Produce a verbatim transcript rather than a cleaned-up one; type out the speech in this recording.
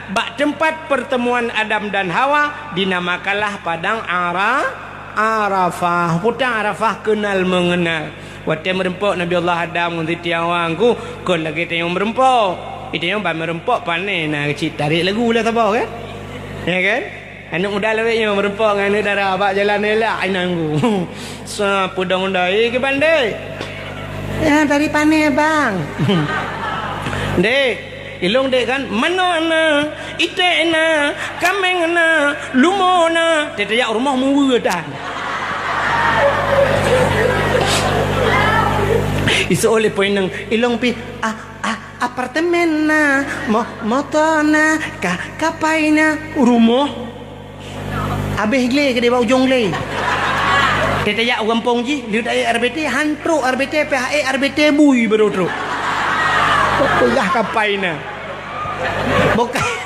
Bak teumpat peurteumuan Adam dan Hawa dinamakanlah Padang Ara-, Arafah. Padang Arafah kenal mengenal. Watée meureumpok Nabi Allah Adam ngon Siti Hawa ngku, kon lagée tanyoe meureumpok. Di tanyoe ban meureumpok pane na cit tarek lagu lah saboh kan? Ya kan? Aneuk muda lawét nyoe meureumpok ngon aneuk dara bak jalan elak inan ngku. Sa peudong dai ke bandé? Ya dari pane bang. Dek, ilong dek kan? Manoe na, iték na, kaméng na, lumo na. Teutajak rumoh muwe tan. Iseuôt lé poineng, ilong pi, ah, ah, apartemen na, mo-, moto na, ka-, kapai na, rumoh. Abéh glé keudeh bak ujong glé. Teutajak u gampông jih, liwat ayek R B T, han trok R B T, pih ayek R B T bui baru trok. Peugah kapai na. Bukan